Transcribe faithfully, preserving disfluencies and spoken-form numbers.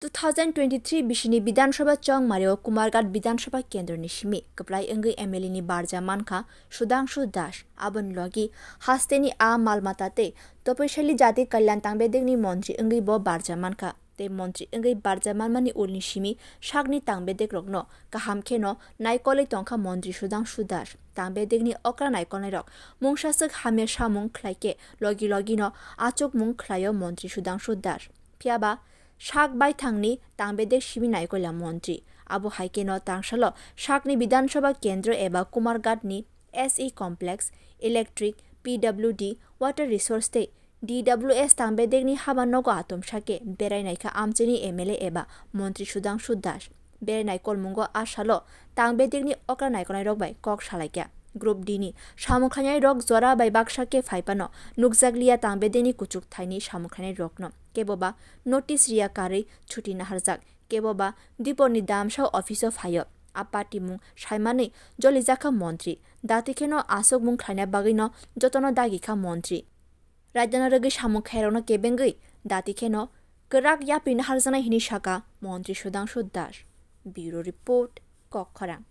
Two thousand twenty-three bisini Bidhan Sabha chongmario Kumarghat Bidhan Sabha kendroni simi kwplai wngwi M L A ni barja mankha Sudhangshu Das. Aboni logi hasteni a mal mata tei Topoisali Jati Kalyan Tangbedekni montri wngwi bo barja mankha. Tei montri wngwi barja manmani ulni simi sakni tangbedekrokno kaham kheno naikolwi tongkha montri Sudhangshu Das. Tangbedekni okra naikolnairok mungsaswk hamya samung khlaikhe logi logino achukmung khlaio montri Sudhangshu Das. Phiyaba sak baithangni tangbedek simi naikoila montri. Abo hai kheno tangsalo sakni Bidhan Sabha kendro eba Kumarghatni S E complex, electric, P W D, water resource tei D W S tangbedekni haba nogo atomsa khe berai naikha amchaini M L A eba montri Sudhangshu Das. Berai naikolmungo a salo tangbedekni okra naikolnairok bai kok salaikha. Group D ni samung khlainairok jora bai baksa khe phaiphano nukjakliya tangbedekni kuchuk thaini samung khlainairokno. Keboba notice riya karwi chuti naharjak, keboba diporni damsao office o phaio. A patimung saimanwi jolijakha montri. Dati kheno aswkmung khlaina bagwino jotono dagikha montri. Raidana rwgwi samung khairokno kebengwi dati kheno kwrak yapri naharjaknai hwnwi sakha montri Sudhangshu Das. Bureau Report, Kokkhorang.